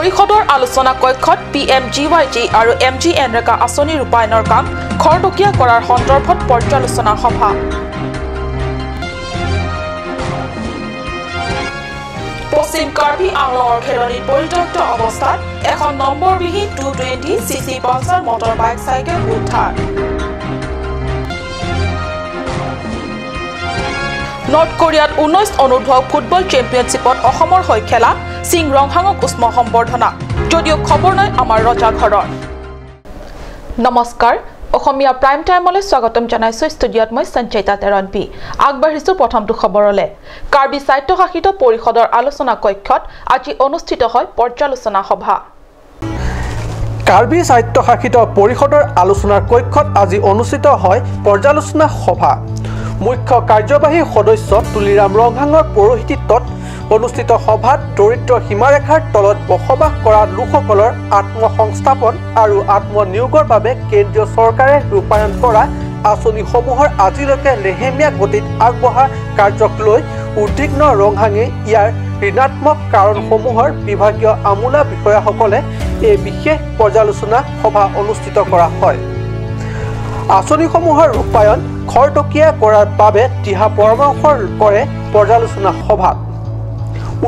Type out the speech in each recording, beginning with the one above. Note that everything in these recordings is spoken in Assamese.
পৰিষদৰ আলোচনা কক্ষত PMGYG আৰু MG NREGA আঁচনি ৰূপায়ণৰ কাম খৰতকীয়া কৰাৰ সন্দৰ্ভত পৰ্যালোচনা সভা। পশ্চিম কাৰ্বি আংলঙৰ খেৰণিত পৰিত্যক্ত অৱস্থাত এখন নম্বৰবিহীন 220cc Pulsar motor bike cycle উদ্ধাৰ। নৰ্থ কোৰিয়াত 19 অনুৰ্ধ ফুটবল চেম্পিয়নশ্বিপত অসমৰ হৈ খেলা সিং ৰংহাঙক উষ্ম সম্বৰ্ধনা, যদিও খবৰ নাই আমাৰ ৰজা ঘৰৰ। নমস্কাৰ, অসমীয়া প্ৰাইম টাইমলৈ স্বাগতম জনাইছো। ষ্টুডিঅ'ত মই সঞ্চয়িতা তেৰণপি। আগবাঢ়িছো প্ৰথমটো খবৰলৈ। কাৰ্বি স্বায়ত্তশাসিত পৰিষদৰ আলোচনা কক্ষত আজি অনুষ্ঠিত হয় পৰ্যালোচনা সভা। কাৰ্বি স্বায়ত্তশাসিত পৰিষদৰ আলোচনাৰ কক্ষত আজি অনুষ্ঠিত হয় পৰ্যালোচনা সভা। মুখ্য কাৰ্যবাহী সদস্য তুলিৰাম ৰংহাঙৰ পৌৰোহিত্যত অনুষ্ঠিত সভাত দৰিদ্ৰ সীমাৰেখাৰ তলত বসবাস কৰা লোকসকলৰ আত্মসংস্থাপন আৰু আত্মনিয়োগৰ বাবে কেন্দ্ৰীয় চৰকাৰে ৰূপায়ণ কৰা আঁচনিসমূহৰ আজিলৈকে লেহেমীয়া গতিত আগবঢ়া কাৰ্যক লৈ উদ্বিগ্ন ৰংহাঙে ইয়াৰ ঋণাত্মক কাৰণসমূহৰ বিভাগীয় আমোলা বিষয়াসকলে এই বিশেষ পৰ্যালোচনা সভা অনুষ্ঠিত কৰা হয়। আঁচনিসমূহৰ ৰূপায়ণ খৰতকীয়া কৰাৰ বাবে দিহা পৰামৰ্শ কৰে পৰ্যালোচনা সভাত।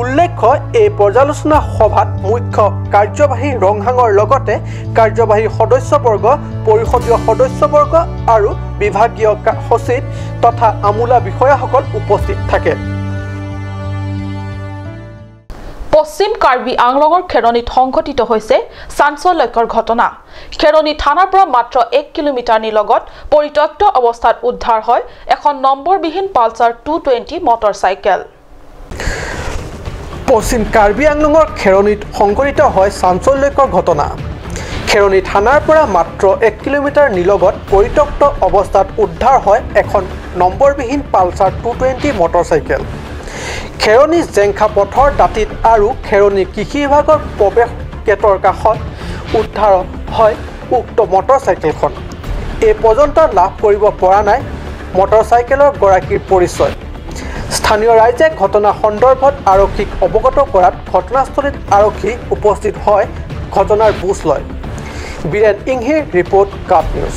উল্লেখ্য, এই পৰ্যালোচনা সভাত মুখ্য কাৰ্যবাহী ৰংহাঙৰ লগতে কাৰ্যবাহী সদস্যবৰ্গ, পৰিষদীয় সদস্যবৰ্গ আৰু বিভাগীয় সচিব তথা আমোলা বিষয়াসকল উপস্থিত থাকে। পশ্চিম কাৰ্বি আংলঙৰ খেৰণিত সংঘটিত হৈছে চাঞ্চল্যকৰ ঘটনা। খেৰণি থানাৰ পৰা মাত্ৰ 1 কিলোমিটাৰ নিলগত পৰিত্যক্ত অৱস্থাত উদ্ধাৰ হয় এখন নম্বৰবিহীন পালচাৰ 220 মটৰ চাইকেল। পশ্চিম কাৰ্বি আংলঙৰ খেৰণিত সংঘটিত হয় চাঞ্চল্যকৰ ঘটনা। খেৰণি থানাৰ পৰা মাত্ৰ 1 কিলোমিটাৰ নিলগত পৰিত্যক্ত অৱস্থাত উদ্ধাৰ হয় এখন নম্বৰবিহীন Pulsar 220 motor cycle. Kheroni Jengkha পথৰ দাঁতিত আৰু খেৰণি কৃষি বিভাগৰ প্ৰৱেশ গেটৰ কাষত উদ্ধাৰ হয় উক্ত মটৰ চাইকেলখন। এই পৰ্যন্ত লাভ কৰিব পৰা নাই মটৰ চাইকেলৰ গৰাকীৰ পৰিচয়। স্থানীয় ৰাইজে ঘটনা সন্দৰ্ভত আৰক্ষীক অৱগত কৰাত ঘটনাস্থলীত আৰক্ষী উপস্থিত হয় ঘটনাৰ বুজ লয়। বীৰেন ইংহিৰ ৰিপৰ্ট, কাপ নিউজ।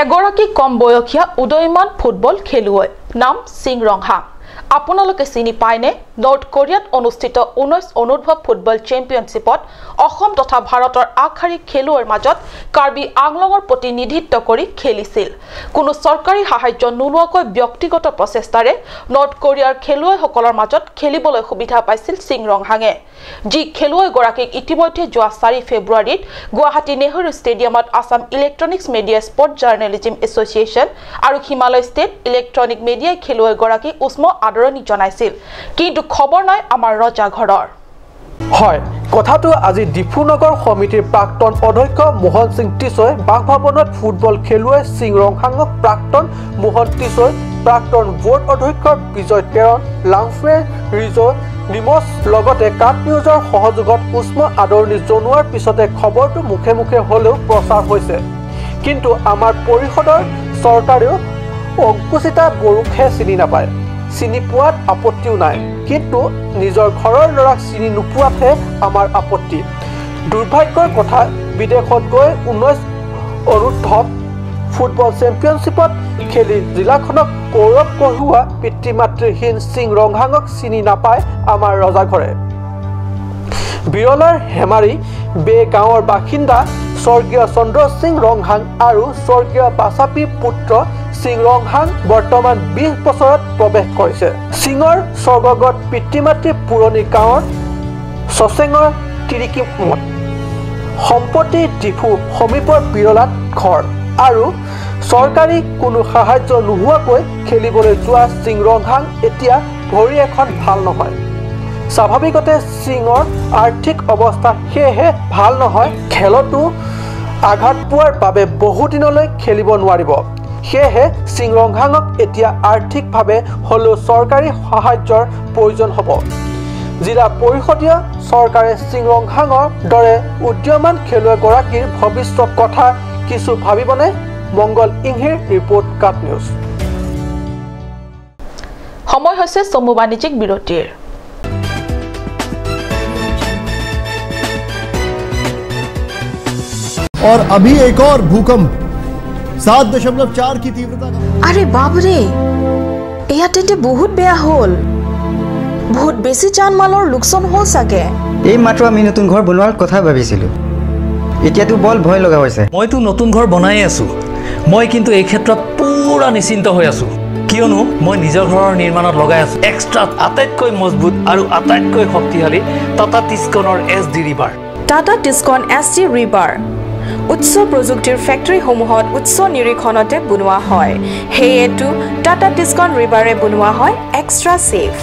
এগৰাকী কম বয়সীয়া উদয়মান ফুটবল খেলুৱৈ, নাম সিং ৰংহাং। আপোনালোকে চিনি পায়নে? নৰ্থ কোৰিয়াত অনুষ্ঠিত 19 অনুৰ্ধ ফুটবল চেম্পিয়নশ্বিপত অসম তথা ভাৰতৰ আগশাৰী খেলুৱৈৰ মাজত কাৰ্বি আংলঙৰ প্ৰতিনিধিত্ব কৰি খেলিছিল। কোনো চৰকাৰী সাহায্য নোলোৱাকৈ ব্যক্তিগত প্ৰচেষ্টাৰে নৰ্থ কোৰিয়াৰ খেলুৱৈসকলৰ মাজত খেলিবলৈ সুবিধা পাইছিল সিং ৰংহাঙে। যি খেলুৱৈগৰাকীক ইতিমধ্যে যোৱা 4 ফেব্ৰুৱাৰীত গুৱাহাটী নেহৰু ষ্টেডিয়ামত Assam electronics media sport journalism association আৰু হিমালয় ষ্টেট ইলেক্ট্ৰনিক মিডিয়াই খেলুৱৈগৰাকীক উষ্ম আদৰণি জনাইছিল। কিন্তু খবৰ নাই আমাৰ ৰজা ঘৰৰ। হয়, কথাটো আজি ডিফু নগৰ সমিতিৰ প্ৰাক্তন অধ্যক্ষ মোহন সিং টিছৈ বাসভৱনত ফুটবল খেলুৱৈ সিং ৰংহাঙক প্ৰাক্তন মোহন টিছৈ, প্ৰাক্তন বোৰ্ড অধ্যক্ষ বিজয় তেৰণ, লাংফে ৰিজ নিমজ লগতে কাট নিউজৰ সহযোগত উষ্ম আদৰণি জনোৱাৰ পিছতে খবৰটো মুখে মুখে হ'লেও প্ৰচাৰ হৈছে। কিন্তু আমাৰ পৰিষদৰ চৰকাৰেও অংকুচিতা বড়োকহে চিনি নাপায়। চিনি পোৱাত আপত্তিও নাই, কিন্তু নিজৰ ঘৰৰ ল'ৰাক চিনি নোপোৱাতহে আমাৰ আপত্তি। দুৰ্ভাগ্যৰ কথা, বিদেশত গৈ 19 অনুৰ্ধ ফুটবল চেম্পিয়নশ্বিপত খেলি জিলাখনক গৌৰৱ কঢ়িওৱা পিতৃ মাতৃহীন সিং ৰংহাঙক চিনি নাপায় আমাৰ ৰজাঘৰে। বিৰলাৰ হেমাৰী বে গাঁৱৰ বাসিন্দা স্বৰ্গীয় চন্দ্ৰ সিং ৰংহাং আৰু স্বৰ্গীয় বাচাপী পুত্ৰ সিং ৰংহাং বৰ্তমান 20 বছৰত প্ৰৱেশ কৰিছে। সিঙৰ স্বৰ্গগত পিতৃ মাতৃ পুৰণি গাঁৱৰ চচেঙৰ তিৰিকিমত, সম্পত্তি ডিফু সমীপৰ বিৰলাত ঘৰ আৰু চৰকাৰী কোনো সাহায্য নোহোৱাকৈ খেলিবলৈ যোৱা সিং ৰংহাং এতিয়া ভৰি এখন ভাল নহয়। স্বাভাৱিকতে সিঙৰ আৰ্থিক অৱস্থা সেয়েহে ভাল নহয়, খেলতো আঘাত পোৱাৰ বাবে বহুদিনলৈ খেলিব নোৱাৰিব। সেয়েহে সিং ৰংহাঙক এতিয়া আৰ্থিকভাৱে হ'লেও চৰকাৰী সাহায্যৰ প্ৰয়োজন হ'ব। জিলা পৰিষদীয় চৰকাৰে সিং ৰংহাঙৰ দৰে উদীয়মান খেলুৱৈগৰাকীৰ ভৱিষ্যত কথা কিছু ভাবিবনে? মংগল ইংহিৰ ৰিপৰ্ট, কাট নিউজ। সময় হৈছে চমু বাণিজ্যিক বিৰতিৰ। और अभी एक और भूकंप 7.4 की तीव्रता का। আৰে বাপৰে, এয়া তেন্তে বহুত বেয়া হ'ল। বহুত বেছি জান মালৰ লোকচান হ'ল চাগে। এই মাত্ৰ আমি নতুন ঘৰ বনোৱাৰ কথা ভাবিছিলোঁ, এতিয়াতো বৰ ভয় লগা হৈছে। মইতো নতুন ঘৰ বনাই আছোঁ। মই কিন্তু এই ক্ষেত্ৰত পুৰা নিশ্চিন্ত হৈ আছোঁ, কিয়নো মই নিজৰ ঘৰৰ নিৰ্মাণত লগাই আছোঁ এক্সট্ৰা আটাইতকৈ মজবুত আৰু আটাইতকৈ শক্তিশালী Tata টিস্কনৰ S D rebar. Tata Tiscon S D rebar উচ্চ প্ৰযুক্তিৰ ফেক্টৰীসমূহত উচ্চ নিৰীক্ষণতে বনোৱা হয়। সেয়েতো টাটা টিস্কন ৰিবাৰে বনোৱা হয় extra safe.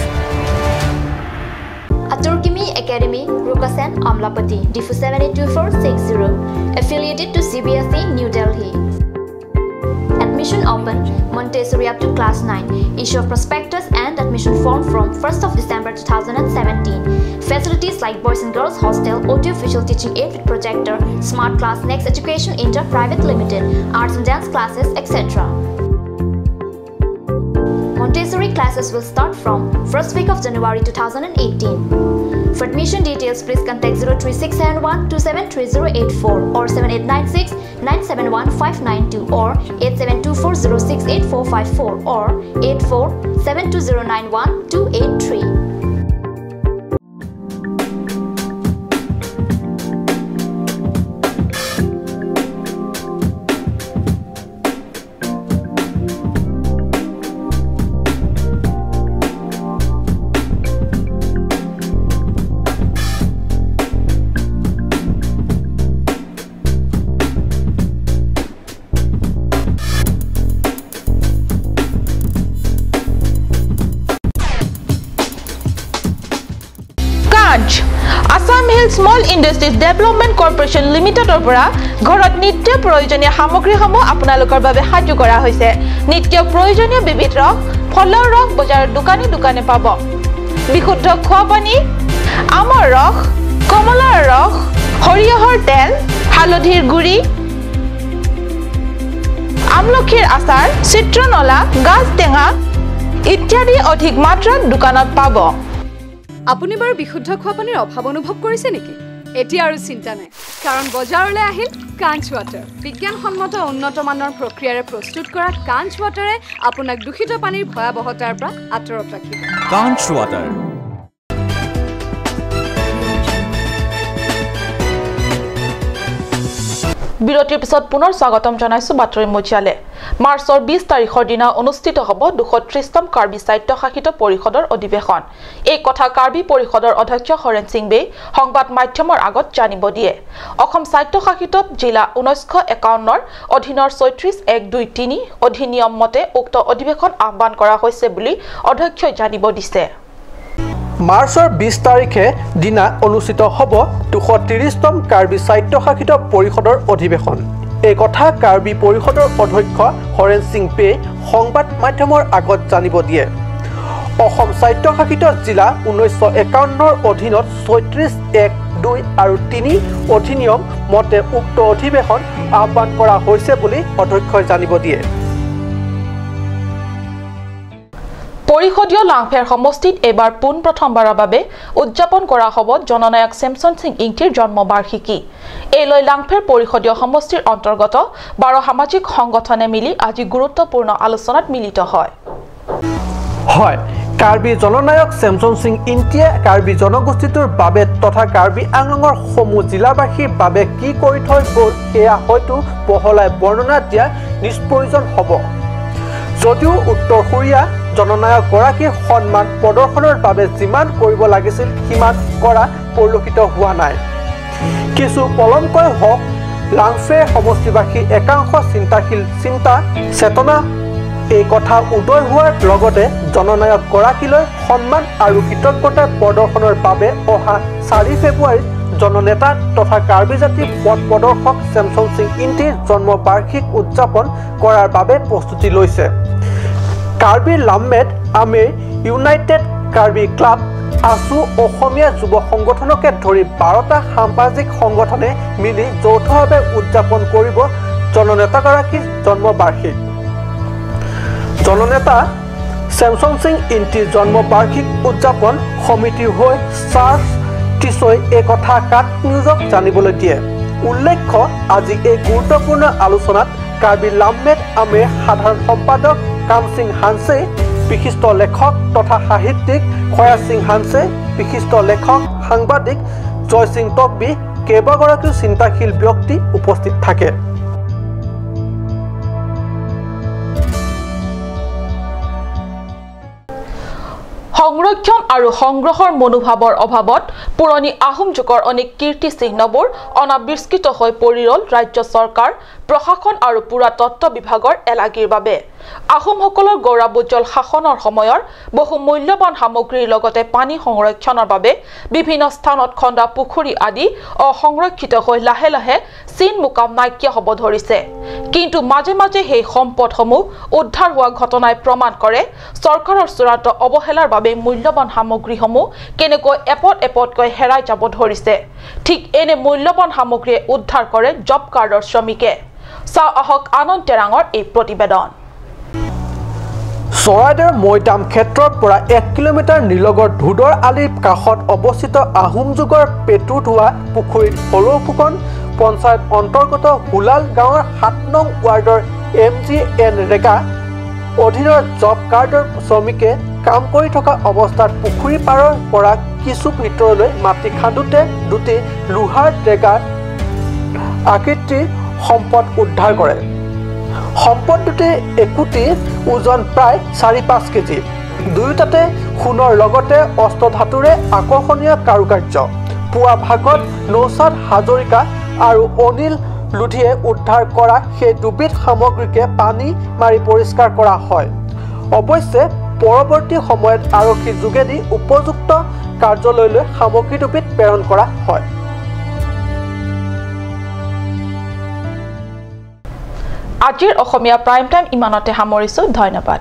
Aturkimi Academy, Rukasen, Amlapati, Difu 782460, affiliated to CBSE, New Delhi. Admission open, Montessori up to class 9. Issue of prospectus and admission form from 1st of December 2017. Facilities like boys and girls hostel, audio-visual teaching aid with projector, smart class, Next Education Inter Private Limited, arts and dance classes, etc. Montessori classes will start from 1st week of January 2018. For admission details, please contact 03671 273084 or 7896 971592 or 8724068454 or 8472091283. Assam Hill Small Industries Development Corporation লিমিটেডৰ পৰা ঘৰত নিত্য প্ৰয়োজনীয় সামগ্ৰীসমূহ আপোনালোকৰ বাবে সাজু কৰা হৈছে। নিত্য প্ৰয়োজনীয় বিবিধ ৰস, ফলৰ ৰস বজাৰৰ দোকানে দোকানে পাব। বিশুদ্ধ খোৱা পানী, আমৰ ৰস, কমলাৰ ৰস, সৰিয়হৰ তেল, হালধিৰ গুড়ি, আমলখিৰ আচাৰ, চিত্ৰনলা, গাজ টেঙা ইত্যাদি অধিক মাত্ৰাত দোকানত পাব। আপুনি বাৰু বিশুদ্ধ খোৱা পানীৰ অভাৱ অনুভৱ কৰিছে নেকি? এতিয়া আৰু চিন্তা নাই, কাৰণ বজাৰলৈ আহিল কাঞ্চ ৱাটাৰ। বিজ্ঞানসন্মত উন্নত মানৰ প্ৰক্ৰিয়াৰে প্ৰস্তুত কৰা কাঞ্চ ৱাটাৰে আপোনাক দূষিত পানীৰ ভয়াৱহতাৰ পৰা আঁতৰত ৰাখিব। কাঞ্চ ৱাটাৰ। বিৰতিৰ পিছত পুনৰ স্বাগতম জনাইছো বাতৰি মজিয়ালে। মাৰ্চৰ 20 তাৰিখৰ দিনা অনুষ্ঠিত হ'ব 230তম কাৰ্বি স্বায়ত্তশাসিত পৰিষদৰ অধিৱেশন। এই কথা কাৰ্বি পৰিষদৰ অধ্যক্ষ হৰেণ সিং বে সংবাদ মাধ্যমৰ আগত জানিব দিয়ে। অসম স্বায়ত্তশাসিত জিলা 1951ৰ অধীনৰ 36 1 2 3 অধিনিয়ম মতে উক্ত অধিৱেশন আহ্বান কৰা হৈছে বুলি অধ্যক্ষই জানিব দিছে। মাৰ্চৰ 20 তাৰিখে দিনা অনুষ্ঠিত হ'ব 230তম কাৰ্বি স্বায়ত্তশাসিত পৰিষদৰ অধিৱেশন। এই কথা কাৰ্বি পৰিষদৰ অধ্যক্ষ হৰেণ সিং পে সংবাদ মাধ্যমৰ আগত জানিব দিয়ে। অসম স্বায়ত্তশাসিত জিলা 1951ৰ অধীনত 36 1 2 আৰু 3 অধিনিয়ম মতে উক্ত অধিৱেশন আহ্বান কৰা হৈছে বুলি অধ্যক্ষই জানিব দিয়ে। পৰিষদীয় লাংফেৰ সমষ্টিত এইবাৰ পোনপ্ৰথমবাৰৰ বাবে উদযাপন কৰা হ'ব জননায়ক চেমচন সিং ইংতিৰ জন্মবাৰ্ষিকী। এই লৈ লাংফেৰ পৰিষদীয় সমষ্টিৰ অন্তৰ্গত 12 সামাজিক সংগঠনে মিলি আজি গুৰুত্বপূৰ্ণ আলোচনাত মিলিত হয়। হয়, কাৰ্বি জননায়ক চেমচন সিং ইংতিয়ে কাৰ্বি জনগোষ্ঠীটোৰ বাবে তথা কাৰ্বি আংলঙৰ সমূহ জিলাবাসীৰ বাবে কি কৰি থৈ গ'ল সেয়া হয়তো বহলাই বৰ্ণনা দিয়া নিষ্প্ৰয়োজন হ'ব। যদিও উত্তৰসূৰীয়া জননায়কগৰাকীৰ সন্মান প্ৰদৰ্শনৰ বাবে যিমান কৰিব লাগিছিল সিমান কৰা পৰিলক্ষিত হোৱা নাই। কিছু পলমকৈ হওক, লাংফে সমষ্টিবাসী একাংশ চিন্তাশীল চিন্তা চেতনা এই কথা উদয় হোৱাৰ লগতে জননায়কগৰাকীলৈ সন্মান আৰু কৃতজ্ঞতা প্ৰদৰ্শনৰ বাবে অহা 4 ফেব্ৰুৱাৰীত জননেতা তথা কাৰ্বি জাতিৰ পথ প্ৰদৰ্শক চেমচন সিং ইংতিৰ জন্মবাৰ্ষিক উদযাপন কৰাৰ বাবে প্ৰস্তুতি লৈছে। কাৰ্বি লামমেড আমেৰ ইউনাইটেড কাৰ্বি ক্লাব, আছু, অসমীয়া যুৱ সংগঠনকে ধৰি 12টা সামাজিক সংগঠনে মিলি যৌথভাৱে উদযাপন কৰিব জননেতাগৰাকীৰ জন্মবাৰ্ষিক। জননেতা চেমচন সিং ইংতিৰ জন্মবাৰ্ষিক উদযাপন সমিতিৰ হৈ চাৰ্লছ টিছই এই কথা কাট নিউজক জানিবলৈ দিয়ে। উল্লেখ্য, আজি এই গুৰুত্বপূৰ্ণ আলোচনাত কাৰ্বি লামমেদ আমেৰ সাধাৰণ সম্পাদক কামসিং হানছে, বিশিষ্ট লেখক তথা সাহিত্যিক খয়া সিং হানছে, বিশিষ্ট লেখক সাংবাদিক জয়সিং টকবি, কেইবাগৰাকীও চিন্তাশীল ব্যক্তি উপস্থিত থাকে। সংৰক্ষণ আৰু সংগ্ৰহৰ মনোভাৱৰ অভাৱত পুৰণি আহোম যুগৰ অনেক কীৰ্তিচিহ্নবোৰ অনাবিষ্কৃত হৈ পৰি ৰ'ল ৰাজ্য চৰকাৰ, প্ৰশাসন আৰু পুৰাতত্ত্ব বিভাগৰ এলাগীৰ বাবে। আহোমসকলৰ গৌৰৱোজ্জ্বল শাসনৰ সময়ৰ বহু মূল্যৱান সামগ্ৰীৰ লগতে পানী সংৰক্ষণৰ বাবে বিভিন্ন স্থানত খন্দা পুখুৰী আদি অসংৰক্ষিত হৈ লাহে লাহে চিন মোকাম নাইকিয়া হ'ব ধৰিছে। কিন্তু মাজে মাজে সেই সম্পদসমূহ উদ্ধাৰ হোৱা ঘটনাই প্ৰমাণ কৰে চৰকাৰৰ চূড়ান্ত অৱহেলাৰ বাবে মূল্যৱান সামগ্ৰীসমূহ কেনেকৈ এপদ এপদকৈ হেৰাই যাব ধৰিছে। ঠিক এনে মূল্যৱান সামগ্ৰীয়ে উদ্ধাৰ কৰে জব কাৰ্ডৰ শ্ৰমিকে। চাওঁ আহক আনন্দ টেৰাঙৰ এই প্ৰতিবেদন। চৰাইদেউৰ মৈদাম ক্ষেত্ৰৰ পৰা 1 কিলোমিটাৰ নিলগৰ ধোদৰ আলিৰ কাষত অৱস্থিত আহোম যুগৰ পেটু ধোৱা পুখুৰীত সৰু ফুকন পঞ্চায়ত অন্তৰ্গত হুলাল গাঁৱৰ 7 নং ৱাৰ্ডৰ MGN ৰেগা অধীনৰ জব কাৰ্ডৰ শ্ৰমিকে কাম কৰি থকা অৱস্থাত পুখুৰী পাৰৰ পৰা কিছু ভিতৰলৈ মাটি খান্দোতে দুটি লোহাৰ ড্ৰেগাৰ আকৃতিৰ সম্পদ উদ্ধাৰ কৰে। সম্পদ দুটিৰ একোটি ওজন প্ৰায় 4-5 কেজি। দুয়োটাতে সোণৰ লগতে অষ্টধাতুৰে আকৰ্ষণীয় কাৰুকাৰ্য। পুৱা ভাগত নৌচাদ হাজৰিকা আৰু অনিল লোধিয়ে উদ্ধাৰ কৰা সেই দুবিধ সামগ্ৰীকে পানী মাৰি পৰিষ্কাৰ কৰা হয়। অৱশ্যে পৰৱৰ্তী সময়ত আৰক্ষীৰ যোগেদি উপযুক্ত কাৰ্যালয়লৈ সামগ্ৰী দুবিধ প্ৰেৰণ কৰা হয়। আজিৰ অসমীয়া প্ৰাইম টাইম ইমানতে সামৰিছোঁ। ধন্যবাদ।